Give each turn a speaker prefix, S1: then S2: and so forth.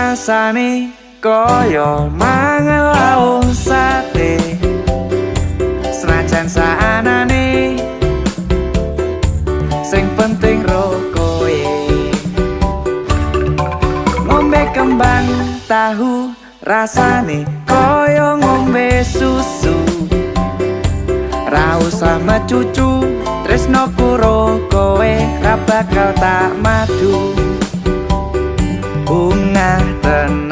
S1: Rasane kaya mangan lawuh sate. Senajan saanane, sing penting ro kowe. Ngombe kembang tahu rasane kaya ngombe susu. Ra usah mecucu, tresnoku ro kowe ra bakal tak madu. Bungah tenan.